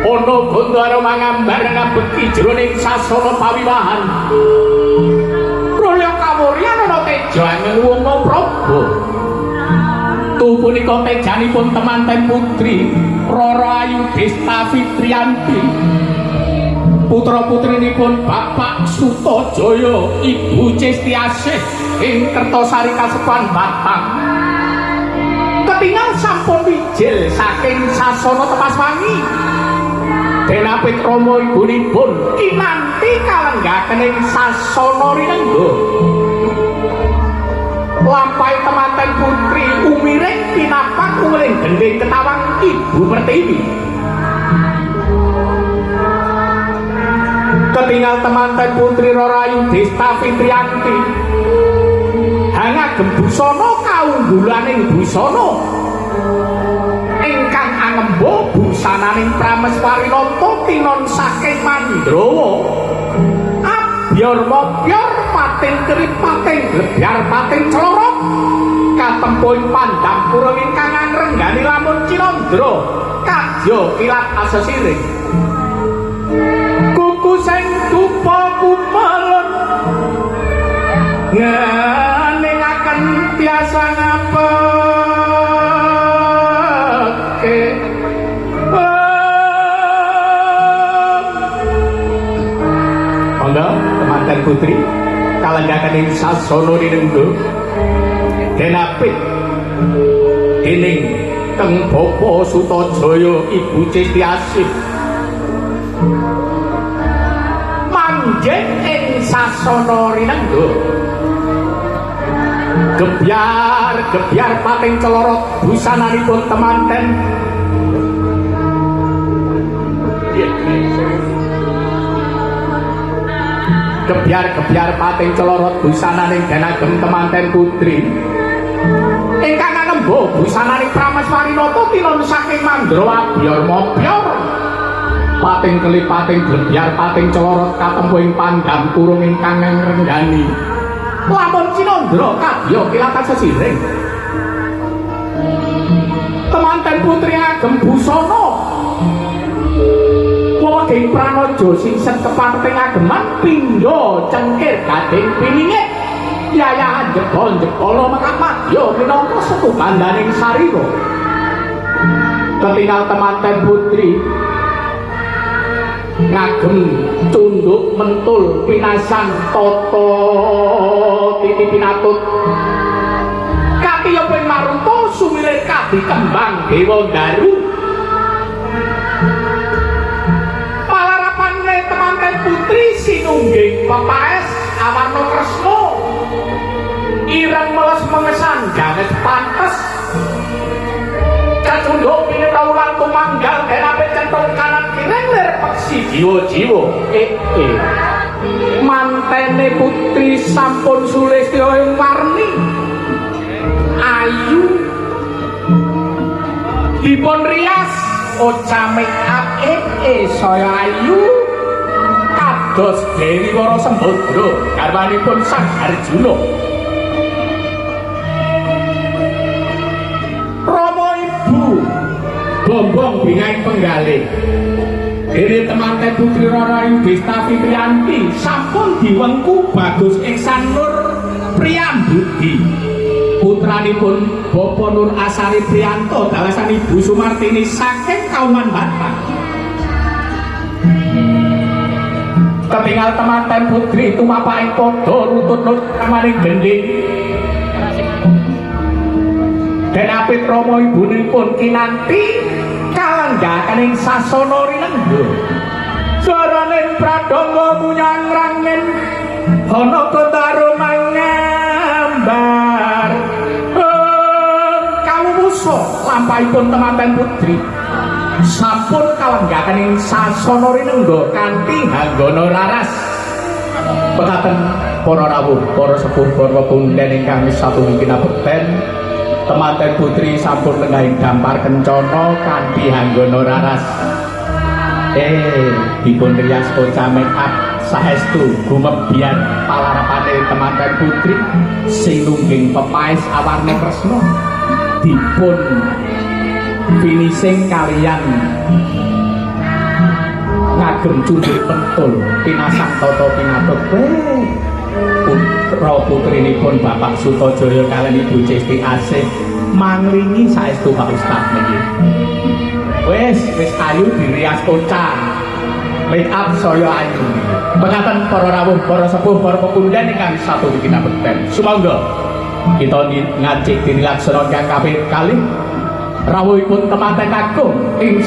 Ana Gondara mangambar ngabekti jroning sasana pawiwahan. Rulya kawuryan ana teja angin wunga praba. Tu punika tejanipun temanten putri Rara Ayu Desta Fitrianti. Putra-putrinipun Bapak Sutojaya, Ibu Cestiasih ing Kertosari Kasepuhan Batang. Ketingal sampun wijil saking sasana Tepas Wangi. Denapit rama ibunipun kinanti kalenggaken ing sasana rinengga. Lampahe temanten putri umiring pinapak uling gendhing ketawang Ibu Pertiwi. Ketingal temanten putri Rara Ayu Desta Fitrianti hangagem busana kaunggulaning busana ingkang angemba busananing Prameswari Nata tinon saking Mandrawa. Abyor mopyor pating kerip pating glebyar pating clorot katempo ing pandang purung ingkang angrenggani lamun Cinandra kadya kilat asesiring. Kuku sing dupa kumelun ngeningaken tiasa ngapeke. Monggo temanten putri kalenggaken ing sasana rinengga denapit dening Keng Bapa Sutojaya, Ibu Cestiasih manggen ing sasana rinengga. Gebyar gebyar pating celorot busananipun temanten. Gebyar gebyar pating celorot busananing denagem temanten putri ingkang anemba busananing Prameswari Nata tinon saking Mandrawa abyor mopyor pating kelip pating glebyar pating celorot katempo ing pandam kurung ingkang ngrenggani lamun Cinandra kadya kilatan sesiring. Temanten putri agem busana weweging pranaja singset kepanteng ageman pindha cengkir gading piningit yayahan jebol jebola mekamadya minangka setu bandaning sarira. Ketingal temanten putri ngagem cunduk mentul pinasan tata titi pinatut katiyeping maruta sumilir kadi kembang dewa daru. Palarapane temanten putri sinungging pepaes awarna kresna ireng meles mengesan ganes pantes cacunduk pinetawulan tumanggal denape centong kanan kiring lir peksi jiwa-jiwa. Mantene putri sampun sulistya ing warni ayu dipun rias oca make up saya ayu kados Dewi Wara Sembadra garwanipun Sang Arjuna. Rama ibu bombong bingahing penggalih dene temanten putri Rara Ayu Desta Fitrianti sampun diwengku Bagus Iksan Nur Priyambudi putranipun Bapak Nur Asari Priyanto dalasan Ibu Sumartini saking Kauman Batang. Ketingal temanten putri tumapak ing padha rutut ramaning gendhing den apit rama ibunipun kinanti kalenggaken ing sasana rinengga. Jaraning pradangga munyang rangin ana kotaro mangambar kawusa lampahipun temanten putri sampun kalenggaken ing sasana rinengga kanthi hanggana raras. Pekaten para rawuh, para sepuh, para punden ingkang satunggi kinabekten, temanten putri sampun lenggahing dampar kencana kanthi hanggana raras. Dipun rias oca make up saestu gumebyar palarapane temanten putri sinungging pepaes awarna kresna dipun finishing kalian Ngagem cundhil pentul pinasang tata pinatuk. Putra putrinipun Bapak Sutojaya kaliyan Ibu Cesti Asih manglingi saestu Pak Ustaz niki. Wis wis ayu dirias kocang. Make up saya ayu. Mekaten para rawuh, para sepuh, para pepunden ingkang satu kinabekten. Sumangga kita ngacik diri laksana kang kaping kalih rawuhipun temanten kakung ing